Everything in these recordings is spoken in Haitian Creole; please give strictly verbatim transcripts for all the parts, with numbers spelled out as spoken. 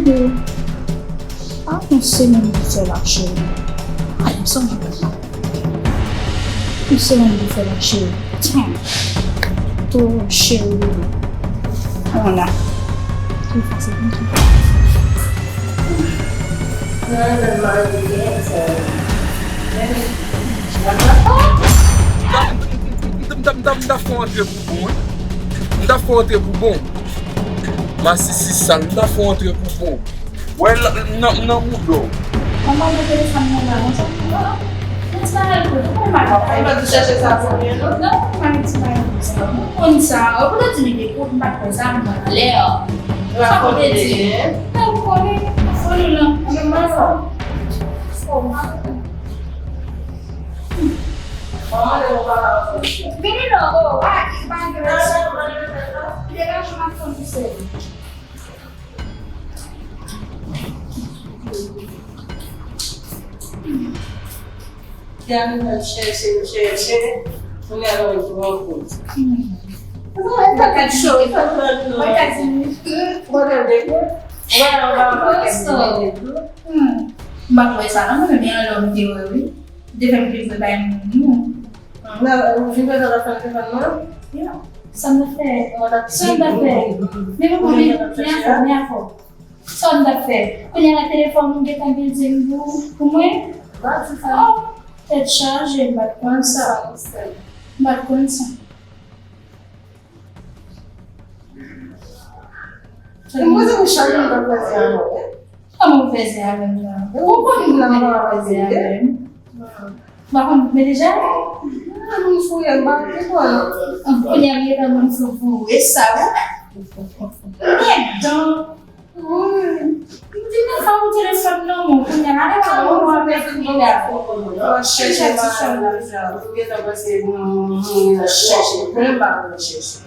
Bon. A, yon semèn pou fè la, cheri. Ay, m sonje. Yon semèn pou fè la, cheri. Tan. To, cheri. Vwala. Tou fasil konsa. M ta, m ta, m ta, m ta fè w antre pou bon, wi. M ta fè w antre pou bon. Masisi sal, m ta fè w antre pou bon. Wè, nan, nan, nan mouda w. Manman, mwen telefòn nan la, non, sa, non, non. Mwen ti bagay pou ou, mwen pa. Mwen pa di chèche sa pou mwen, non. Non, mwen pa gen ti bagay pou sa. Mwen konn sa. Ou pote di m de kout, m pa t konn sa, mwen anlè. Sa pou te di. Non, ou konnen, ou konnen, non. Mwen pa sa. Vini non, oh, ah, ki pa gen. Degaje m ap konn pou sèvi. Kè nou ap chèche, chèche, kounye a nou jwenn yon kout. Mwen pa ka di, mwen pa ka di. Mwen pa ka di. Hmm. M pa t wè sa non, mwen menm, e anlè m te wè, wi. M te fè m plezi bay moun, non. Nan, ou vin prezan nan fè telefòn mwen? Ya. Sa m ta fè? Sa m ta fè? Men mwen, men, men afè, men afè. Sa m ta fè? Kounye a la telefòn ou gentan gen di m pou, pou mwen? Pa di sa. Oh, tèt chaje, m pa t konn sa. M pa t konn sa. Mwen se yon chak mwen ta pase a mwen. Kòman w fè se avè m nan? Ou konn mwen fè se avè m. M pa konn men deja. Moun fou, m pa rete kwa non. Kounye a m gentan moun fou pou e sa, wi. Mèd dan. Wi. M di nan sa ou telefòn nan, moun kounye a la, pa ou wè mèd li la. Mwen chèche ti chan deja. M gentan pase moun, moun, moun chèche. Mwen pa konn chèche.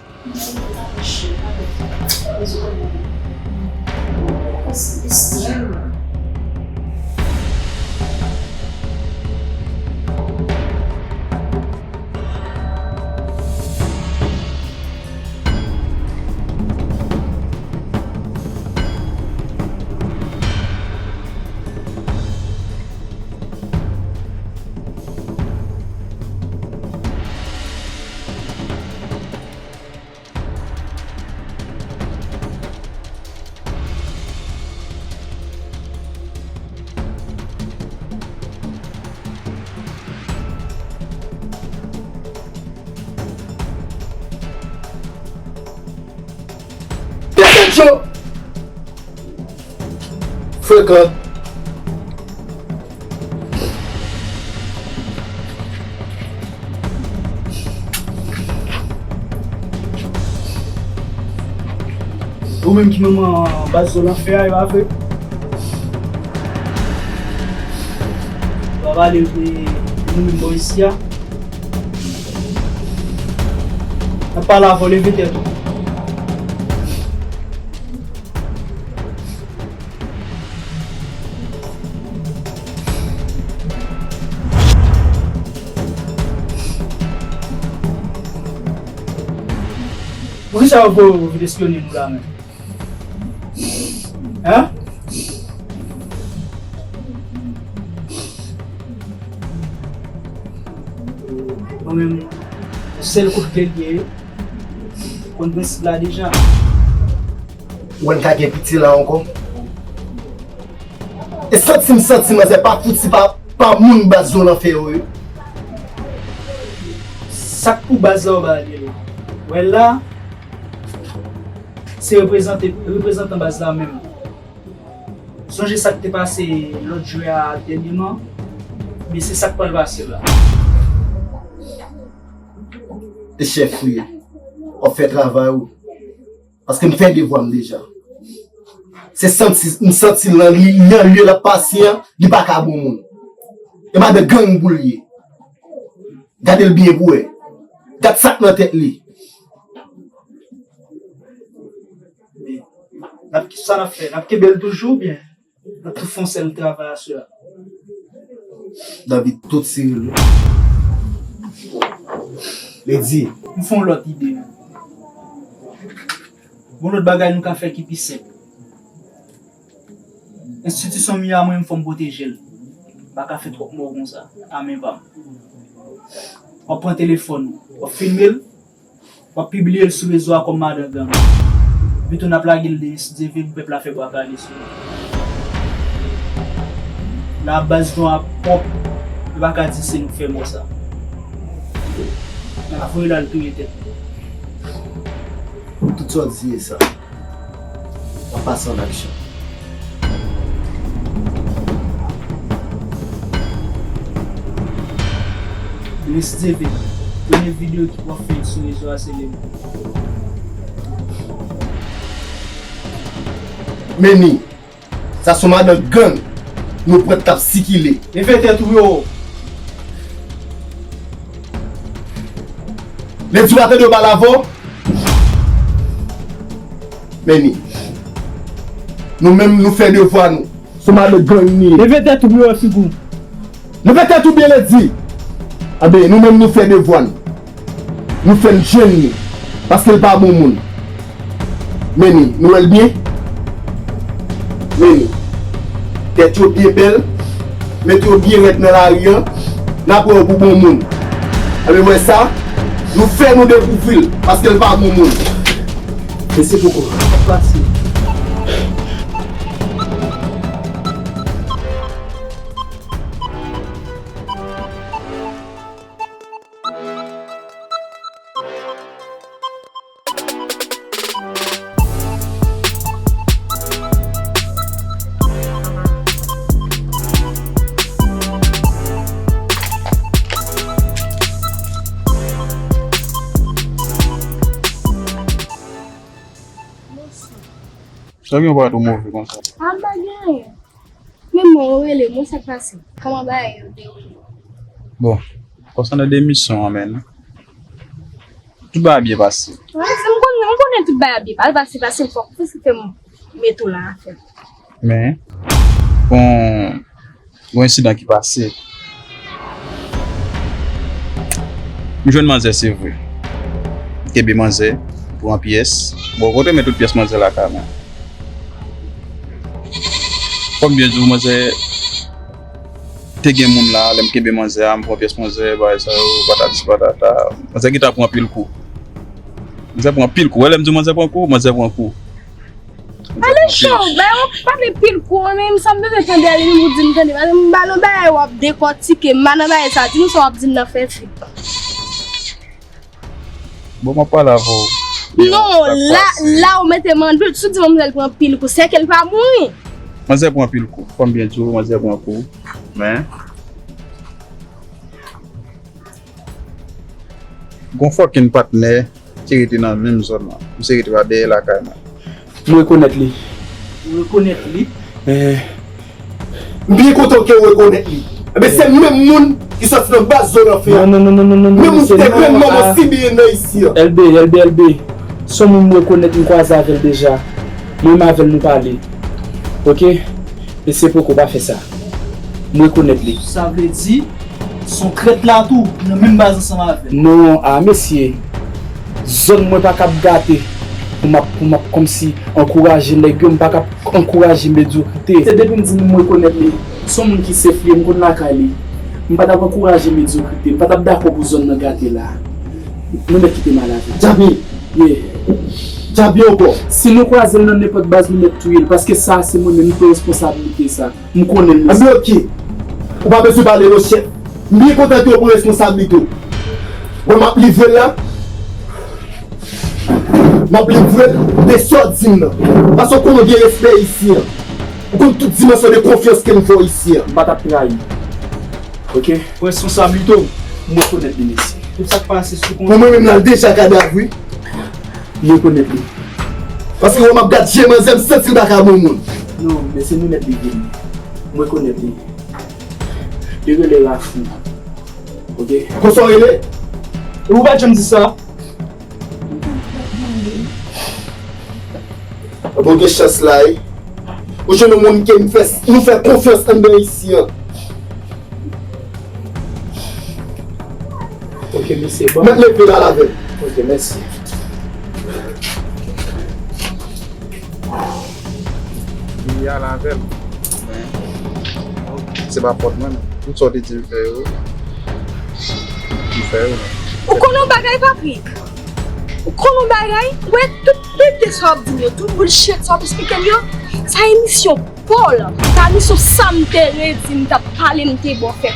Tèt cho! Frekan. Ou menm ki manman baz zo lanfè a, e pa vre? W ap pale de nou menm bò isi a. N ap pale avè w, leve tèt ou. Poukisa yo voye w vin espyone nou la menm? Hein? Mwen menm, sèl kout kle l ye, konn prensip la deja. Ou wè n ka gen pitye la ankò? E santi m santi manzè pa fouti pa, pa moun baz yo lanfè yo ye. Sa k pou baz la w ba li la. Wè la, se reprezante, reprezantan baz la menm. Sonje sa k te pase lòt jou a dènyèman, men se sa k pral pase la. E chèf ou ye. W ap fè travay ou. Paske m fè devwa m deja. Se santi, m santi nan li, nan lye l ap pase an, li pa ka bon moun. E madan gang pou l ye. Gade l byen pou wè. Gad sa k nan tèt li. N ap, sa n ap fè? N ap kenbe l toujou oubyen n ap tou fè yon sèl travay aswè a? David, tout serye. Lady. M fè yon lòt ide. Gon lòt bagay nou ka fè ki pi senp. Enstitisyon m ye a, mwen menm, fò m pwoteje l. M pa ka fè twòp mò konsa a men pa m. W ap pran telefòn ou, w ap filme l, w ap pibliye l sou rezo a kòm madan gang. Epi tou n ap lage l de Miss Divine pou pèp la fè bwa kale sou li. La baz nou ap pwòp, yo pa ka di se nou k fè mò sa. N ap voye l al touye tèt li. Tout sa w di ye sa. W ap pase an aksyon. Miss Divine, premye videyo ki w ap fè sou rezo a se de mwen. Meni, sa se yon madan gang nou pran k ap sikile. Leve tèt ou yo! Ledi w pa tande yo pale avè w? Meni, nou menm nou fè devwa nou. Se madan gang li ye. Leve tèt ou pou yo wè figi w. Leve tèt ou byen, Ledi. Anben, nou menm nou fè devwa nou. Nou fè n jwenn li. Paske l pa bon moun. Meni, nou wè l byen? Meni, tèt yo byen bèl. Mete yo byen rèd nan lari a. N ap wè yo pou bon moun. Anben, wè sa? Nou fè nou dekouvri l. Paske l pa bon moun. Mesye Poko, pase. Sa gen w parèt ou move konsa? A, m pa gen anyen. Men mwen, ou rele m, sa k pase? Kòman bagay yo dewoule? Bon, konsènan demisyon an, menn, tout bagay byen pase. Wi, se m konnen, m konnen tout bagay byen pase, paske fòk, paske fè m met ou nan afè. Men, bon, Gon ensidan ki pase. M jwenn manzè, se vre. M kenbe manzè, pran pyès. Bon, kote men tout pyès manzè lakay mwen. Fò m byen di w, manzè te gen moun la, lè m kenbe manzè a, m pran pyès manzè, bagay sa yo, patati patata. Manzè gentan pran anpil kou. Manzè pran anpil kou. Wè lè m di w manzè pran kou, manzè pran kou. Ale cho, bay w pale pil kou an, men sa m bezwen tande a li menm pou di m tande. Paske m ba l yon bagay w ap dekòtike, m pa nan bagay sa, di m sa w ap di m nan fè fi. Bon, m ap pale avè w. Non, la, la ou mete m an dout, si w di manmzèl pran pil kou, sèke l pa mouri. Manzè pran pil kou, fò m byen di w, manzè pran kou. Men, gon fòkin patnè ki rete nan menm zòn nan. Misye rete pa dèyè lakay mwen. M rekonèt li. Ou rekonèt li? Eh. M byen kontan ke w rekonèt li. Enben, se menm moun ki sòti nan baz zòn an fè a. Non, non, non, non, non, non, non, mesye, non. Menm moun ki te grenn manman Sibyen nan isi a. Elbe, Elbe, Elbe. Se yon moun m rekonèt, m kwaze avè l deja. Mwen menm avè l nou pale. Oke? Mesye Poko pa fè sa. M rekonèt li. Sa vle di, se yon trèt la tou, nan menm baz ansanm avè l. Non, a mesye. Zòn mwen pa kab gate. Pou m ap, pou m ap kòmsi ankouraje nèg yo, m pa kab ankouraje medyokrite. Se depi m di nou m rekonèt li, se yon moun ki sèf li ye, m konn lakay li. M pa t ap ankouraje medyokrite, m pa t ap dakò pou zòn nan gate la. Nou mèt kite m ale avè l. Djabye! Ye. Djabye ankò! Si nou kwaze l nan nenpòt baz, nou mèt touye l, paske sa a se mwen menm, m pran responsablite sa. M konnen l, mesye. Anben, oke. Ou pa bezwen pale non, chèf. M byen kontan ke w pran responsablite w. Bon, m ap livre l la. M ap livre l de sa w di m nan. Paske w konnen w gen respè isi an. Ou konn tout dimansyon de konfyans ke m fè w isi an. M pa t ap trayi. Oke? Pran responsablite w. M rekonèt li, mesye. Tout sa k pase sou kont. Pou mwen menm la, l deja kadav, wi. M rekonèt li. Paske wè m ap gad je manzè, m santi l pa ka bon moun. Non, mesye, nou mèt li vin. M rekonèt li. Li rele Rafou. Oke? Konsa w rele? Ou pa janm di sa. Bon, gen chans la, wi. Ou jwenn yon moun ke m fè, nou fè konfyans anndan isi an. Oke, mesye, bon. Mèt leve l al avè l. Oke, mèsi. Li al avè l. Se pa fòt mwen, non. Tout sa w te di m fè yo, m fè yo. Ou konn yon bagay, Patrick? Ou konn yon bagay? Ou wè tout pete sa w ap di m yo, tout bullshit sa w ap esplike m yo, sa emisyon pa w la. Sa emisyon sa m te redi m t ap pale, m te ba w fè.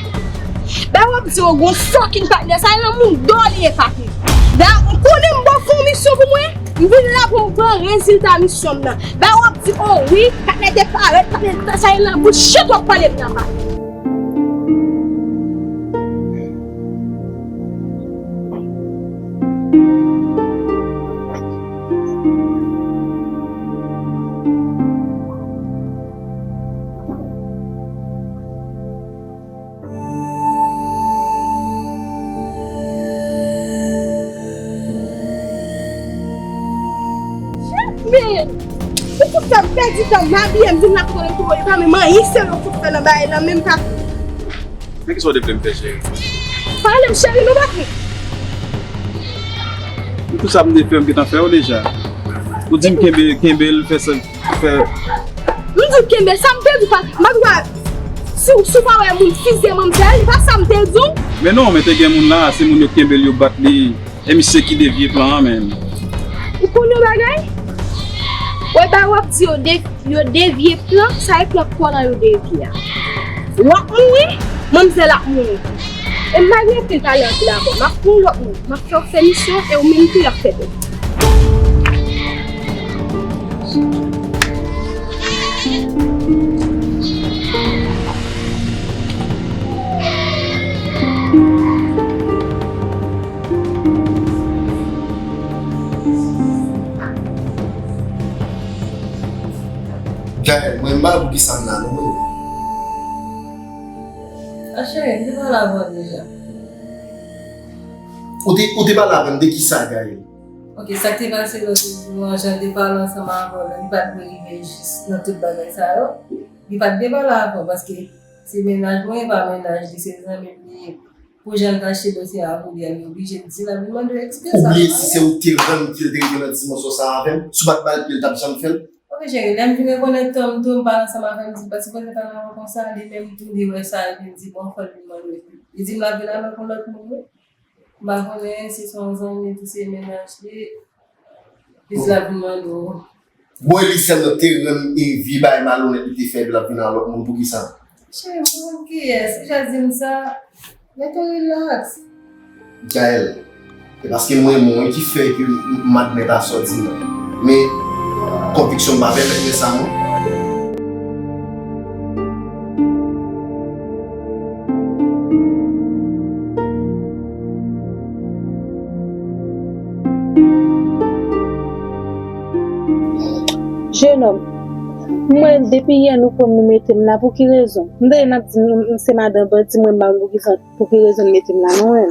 Bay w ap di yo gon fucking patnè, sa e nan mouda w li ye, Patrick. Da, ou konnen m ba w fè yon misyon pou mwen? M vin la pou m pran rezilta misyon m nan. Bay w ap di, o wi, patnè te parèt, patnè te sa e nan bullshit w ap pale m nan, Patrick. Men, ou fout fè m pèdi tan m, m abiye, m vin la kote w, pa menm anyen serye ou fout fè nan bagay la, menm pa. Men kisa w te vle m fè, cheri? Pale m, cheri, nou pa fè. Tout sa m te fè, m gentan fè yo deja. Ou di m kenbe, kenbe l, fè sa, fè. M di w kenbe, sa m te di w pa, m pa t wè, si w, si w pa wè moun fizye manmzèl, e pa sa m te di w. Men non, men te gen moun la, se moun yo kenbe l, yo bat li, e misye ki devye plan an, men. Ou konn yon bagay? Wè, bay w ap di yo de Yo devye plan, sa e plan kò nan yo devye a. W ap mouri, manmzèl ap mouri tou. E m pa gen anpil pale anpil avè w. M ap pran yon lòt moun. M ap fè w fè misyon e ou menm tou y ap fè tèt. Gaëlle, mwen m pa wè poukisa m la non, mwen. A cheri, m te pale avè w deja. Ou te, ou te pale avè m de kisa, Gaëlle? Ok, sa k te pase lòt jou an, jan l te pale ansanm avè w la, li pa t dwe rive jis nan tout bagay sa yo. Li pa t dwe pale avè w, paske se mennaj mwen, e pa mennaj li, se zanmi m li ye. Pou jan l kache dosye a pou li a, li oblije di l, ap vin mande w eksplikasyon. Ou bliye si se ou ki te rann ke l te rive nan dimansyon sa a avè m? Si w pa t ba l pye, l t ap janm fè l? Ok, cheri, lè m vin rekonèt tò m tou, m pale ansanm avè l, m di, pa sipoze pale avè w konsa, li menm tou, li wè sa, li vin di, bon, fò l vin mande w. Li di m l ap vin avèk yon lòt moun, wi. M pa konnen si se yon zanmi, si se mennaj li. Li di l ap vin mande w. Bon, e li sèlman te rann e vye bagay malonèt li te fè, epi l ap vin ak lòt moun, poukisa? Cheri, mwen menm kiyès? Ou jis di m sa. Mete w rilaks. Gaëlle, e paske m renmen w wi ki fè ke m, m admèt a sa w di m nan. Men, konviksyon m pa pèmèt mwen sa non. Jenòm, mwen depi yè nou pran m nou mete m la, pou ki rezon? M tande n ap di m, m se madan bandi, mwen m pa konn pou ki sa, pou ki rezon n mete m la non, mwen.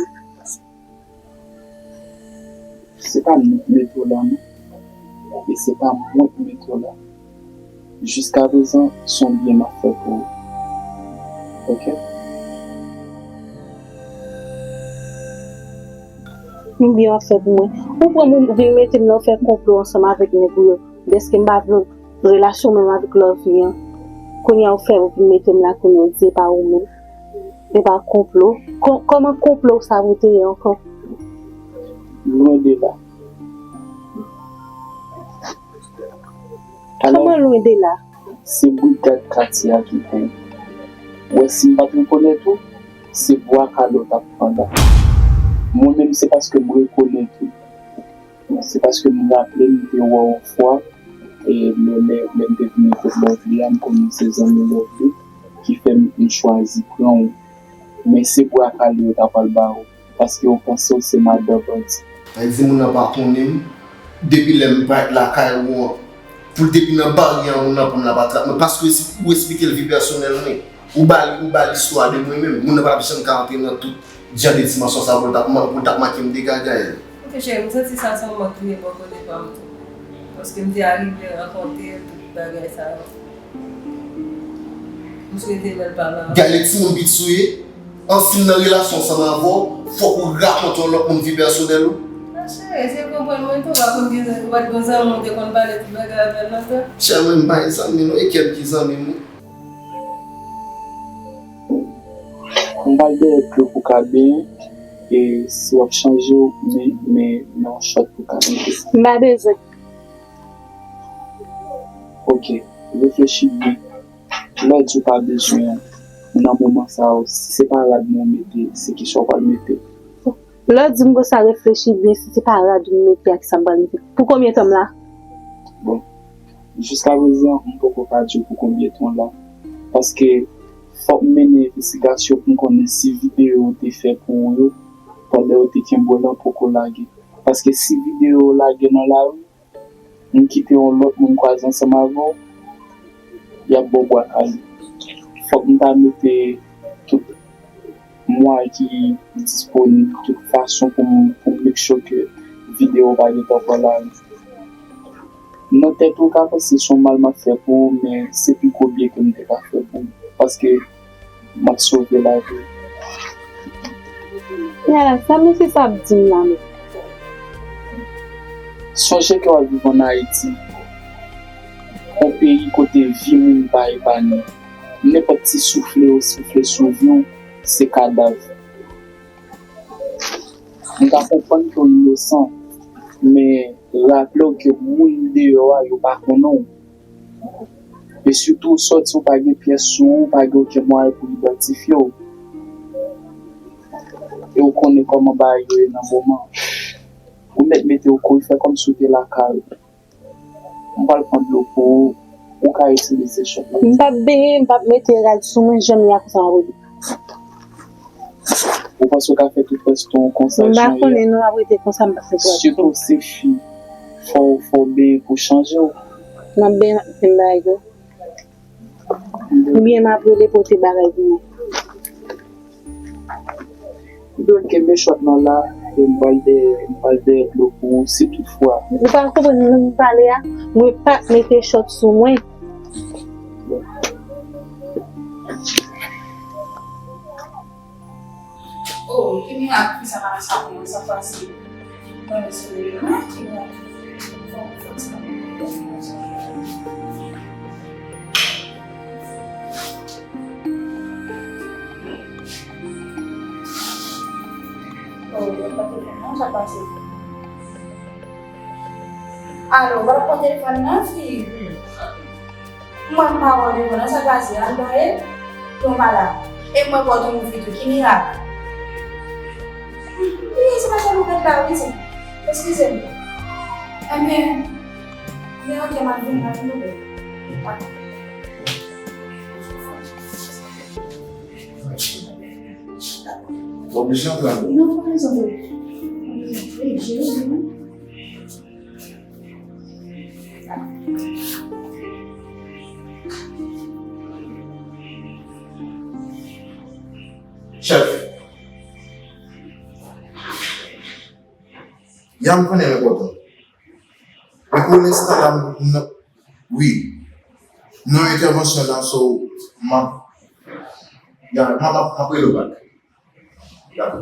Se pa nou k mete w la non. E se pa mwen k mete w la. Jiskaprezan, se yon byen m ap fè pou ou. Oke? Yon byen w ap fè pou mwen. Ou pran m, ou vin mete m nan, w fè konplo ansanm avèk nèg ou yo. Dèske m pa vle relasyon menm avèk lòvi an. Kounye a ou fè, ou vin mete m la, kounye a ou di e pa ou menm. E pa konplo. Kò-, kòman konplo sa pou te ye ankò? Lwen de la. Alò, kòman lwen de la? Se brigad katye a ki pran. Ou wè, si m pa t rekonèt ou, se bwa kale w t ap pran la. Mwen menm, se paske m rekonèt ou. Se paske m raple m te wè w yon fwa, e lè, lè, lè m te vin ekòl Lovely a, m konnen se zanmi Lovely ki fè m, m chwazi pran w. Men se bwa kale yo ta pral ba ou, paske yo panse w se madan bandi. Sa vle di moun nan pa konnen m, depi lè m parèt lakay ou an, pou l depi nan baryè an, moun nan pran m la pa trap mwen, paske ou esplike l vi pèsonèl mwen. Ou ba li, ou ba l istwa de mwen menm. Moun nan pa t ap janm ka antre nan tout jan de dimansyon sa pou l t ap ma-, pou l t ap make m dega, Gaëlle. Ok, cheri, m santi sa se yon mank ki gen bò kote pa m tou. Paske m te arive rankontre tout bagay sa yo. M swete lè l pa la. Gaëlle, timoun piti ou ye? An fin nan relasyon ansanm avè w, fòk ou rakonte yon lòt moun vi pèsonèl ou? A cheri, se konprann mwen tou, ou pa konn gen, ou pa t gon zanmi w te konn pale tout bagay avè l lontan? Chè, mwen m pa gen zanmi non, e kè m ki zanmi m wi. M pral dèyè dlo pou w ka benyen, e si w ap chanje w, men, men nan yon chòt pou w ka mete. M pa bezwen. Ok, reflechi byen. Lè w di w pa bezwen an, nan moman sa a, si se pa rad mwen w mete, se kisa w pral mete? Lè w di m konsa, reflechi byen, si se pa rad ou m mete a, kisa m pral mete? Pou konbyen tan m la? Bon, jiskaprezan, m poko ka di w pou konbyen tan w la. Paske fòk m mennen envestigasyon pou m konnen si videyo yo te fè pou ou yo, pandan yo te kenbe w lan poko lage. Paske si videyo yo lage nan lari, m kite yon lòt moun kwaze ansanm avè w, y ap ba w bwa kale. Fòk m ta mete tout mwayen ki disponib, tout fason pou m, pou m make sure ke videyo pa gentan pran lari. Nan tèt ou, ou ka panse se yon mal m ap fè pou ou, men se pi gwo byen ke m te ka fè pou ou. Paske m ap sove lavi w. Yala, sa mesye sa ap di m la menm? Sonje ke w ap viv ann Ayiti, yon peyi kote vi moun pa epanye. Nenpòt ti soufle yo soufle sou vi w, se kadav. M ka konprann ke w inosan, men raple w ke moun deyò a, yo pa konnen w. E sitou, w sòti, w pa gen pyès sou ou, w pa gen okenn mwayen pou idantifye w. E w konnen kòman bagay yo ye nan moman an. Ou mèt mete w kou, fè kòmsi w te lakay ou. M pral pran dlo pou ou, ou ka itilize chòt la. M p ap benyen, m p ap mete rad sou mwen, jan m ye a konsa m ap rete. Ou panse w ka fè tout rès tan w konsa jan w ye a? M pa konnen non, m ap rete konsa, m p ap fè tout rès tan. Sitou se fi, fò, fò w benyen pou chanje w. M ap benyen, m ap fè bagay yo. Oubyen m ap rele pote bagay pou mwen. Ou dwe kenbe chòt lan la, e m pral dèyè, m pral dèyè dlo pou ou, si toutfwa. Ou pa konprann nan m pale a, mwen pa mete chòt sou mwen. Oh, ki mirak, fi sa pa nan sa pou mwen, sa pase. Mwen sou li, mwen, ki mirak. Fò, fò sa. Oh, yo pa te fè non, sa pase. Alo, w pa t ap pran telefòn nan, fi? Mwen, m pa wè w devan nan, sa k pase? Al dòmi, yon pa la. E mwen, pa w te ouvri tou, ki mirak? Wi, se pa sèl ou k la, wi, se. Eskize m. Ebyen, men ok, m ap vin, m ap vin, ok. Bon, mesye, antre. Non, pa bezwen, bebe. Pa bezwen. Wi, jere, wi. Chèf. Ya, m konnen l enpòtan. Men pou lenstan la, m, m, wi. Non entèvansyon nan, so, m ap, ya, m ap, m ap rele w bak. Dakò.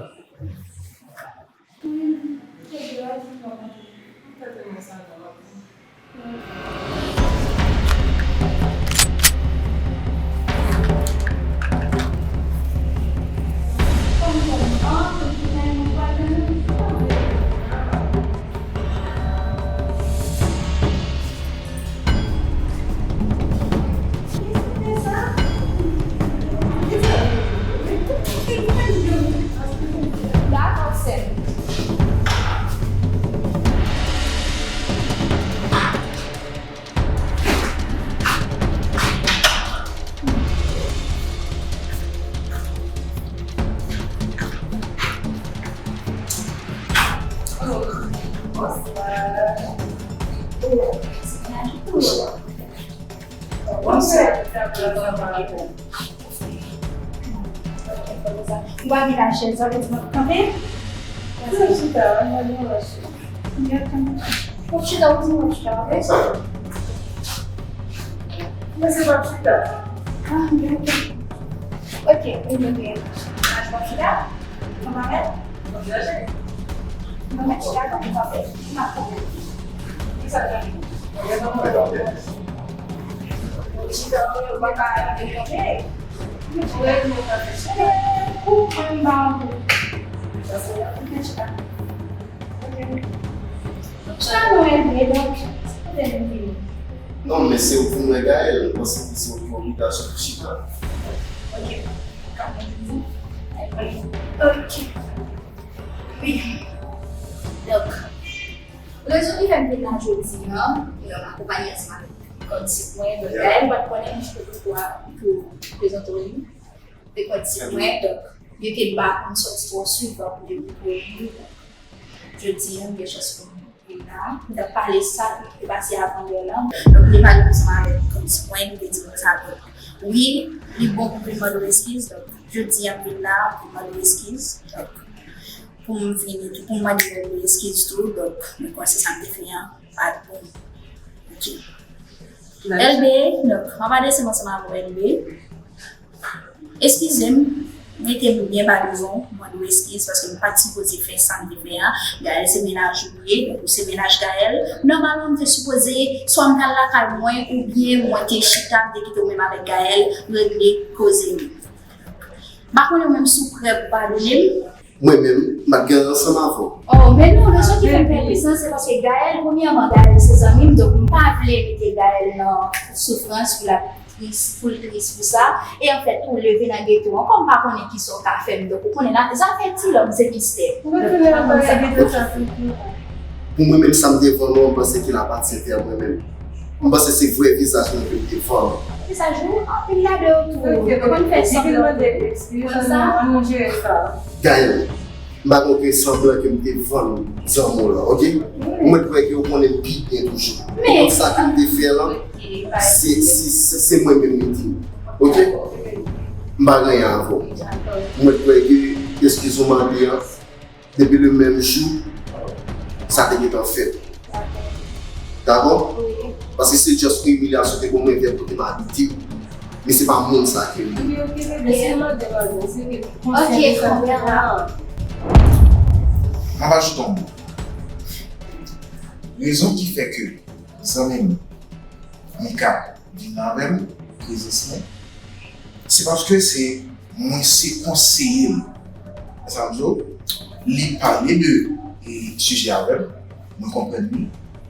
Ou pa gen lachèz, sa vle di mwen kanpe? Mwen chita, mwen gen lachèz. Bon, chita, ou di mwen chita, ok? Mwen se pa chita. Ah, ok. Ok, ou mete laj w ap chita? Mwen pa mèt? Mwen mèt chita, mwen kanpe. Mwen kanpe. Kisa w kanpe? Chita, mwen pa kanpe. Mwen kanpe. Ou mwen m pa anvi. Paske ou te chita. Ok. Chita nou envye, donk, kote nou vini? Non, men se ou pou mwen Gaël, m panse ke se ou ki obligasyon pou chita. Ok. Ka mwen di. Ok. Wi. Donk, rezon ki fè m vin la jodi a, m akonpaye ansanm avèk kòm tip mwen, donk, Gaël pa t konnen m te gen dwa pou prezante w li. Te kòm tip mwen, donk, yo te ba m sòti twò swivan pou yo pou yo. Jodi a, m gen chans pou m vin la. M t ap pale sa ki te pase avan yè lan. Donk, m te pale ansanm avèk kòm tip mwen, m te di konsa, donk, wi, li bon pou m vin mande w eskiz. Donk, jodi a, m vin la pou m mande w eskiz. Donk, pou m vin, pou m mande w eskiz tou. Donk, mwen kwè se sa m te fè an pa t bon. Ok. Elbe, donk, m ap adrese m ansanm avè w, Elbe. Eskize m, mete m byen ba devan w, mande w eskiz, paske m pa t sipoze fè sa m te fè a. Gaël se mennaj ou ye, donk ou se mennaj Gaël. Nòmalman, m te sipoze, swa m t al lakay mwen, oubyen mwen te chita, m te kite w menm avèk Gaël, regle koze nou. M pa konnen ou menm si w prè pou padone m. Mwen menm, m ap gen ansanm avè w. Oh, men non, rezon ki fè m pè plis lan, se paske Gaël, premyèman, Gaël se zanmi m, donk m pa vle mete Gaël nan soufrans pou l ap tris, pou l tris pou sa. E anfèt, tou, leve nan geto an, kòm m pa konnen kisa w ka fè m, donk ou konnen la, zafè ti lòm se mistè. Ou retounen anba nan geto sa tou. Pou mwen menm, sa m te vann ou an, m panse ke l apatyen a mwen menm. M panse se vrè vizaj mwen ke m te vann ou. Vizaj ou, anpil ladan yo tou. Ok, yo konn fè sanblan. Depi l mande eskiz, ann, ann jere sa. Gaël, m pa gen okenn sanblan ke m te vann zanmi w lan, ok? Mwen kwè ke ou konnen m pi byen toujou. Ou konn sa ke m te fè lan, se, se, se, se mwen menm li di. Ok? M pa gen anyen avè w. Mwen kwè ke eskiz ou mande an, depi le menm jou, sa te gentan fèt. Dakò? Paske se just yon imilyasyon te pou mwen vè kote m abite. Men se pa moun sa ke li. Ok, ok, ok, men se yon lòt bagay, se ke konsyan de sa ki fè la. M ap ajoute yon mo. Rezon ki fè ke zanmi m, Mika, vin avè m, prezans mwen, se paske se mwen se konseye l. Sa vle di, li pale de, e, sijè avè m, mwen konprann li,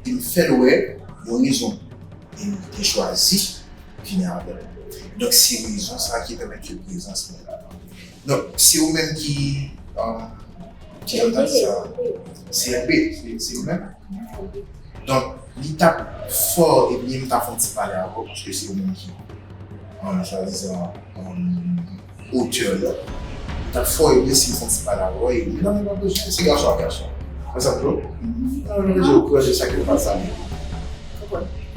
e m fè l wè yon rezon, e m te chwazi vini avè l. Donk, se rezon sa ki pèmèt ke prezans mwen la. Donk, se ou menm ki, um, ki jan m ta di sa? Se L B, se, se ou menm? Donk, li t ap fò, ebyen, m ta fè yon ti pale avè w, paske se ou menm ki, um, swadizan, um, otè la. Li t ap fò, ebyen, si m fè yon ti pale avè w, e li nan men pa bezwen, se gason ak gason. Mwen sa tou, mwen bezwen kwè de sa ki pase a.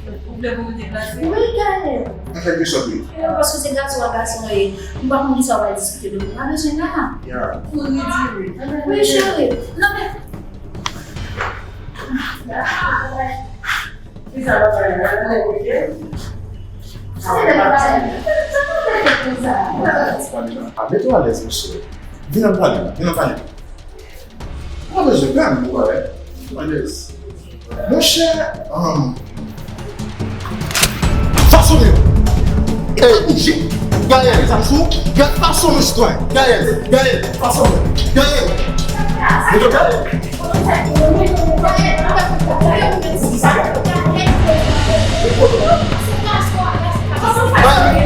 Ou vle pou m deplase? Wi, Gaël. An kèlke sòt, wi. Yo, paske se gason ak gason ye. M pa konn kisa w pral diskite de m. Pa bezwen la. Ya. Kouri di wi. Wi, cheri. Non, men. Kisa w ap fè la? Sa te fè konsa. A, mete w alèz, monchè. Vin ann pale, vin ann pale. Mwen bezwen gade ou, wè. Alèz. Monchè, um, fasonnen. E pa bouje. Gaël, sa sou. Gaël, fasonnen, sitwayen. Gaël, Gaël, fasonnen. Gaël. Gaël. Gaël,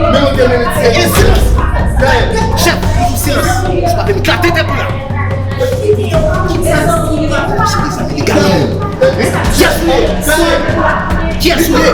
men mwen te mennen ti. E silans. Gaël, chèf, nou sou silans. Ou pa vin eklate tèt ou la. Kiyès ou ye? Kiyès ou ye?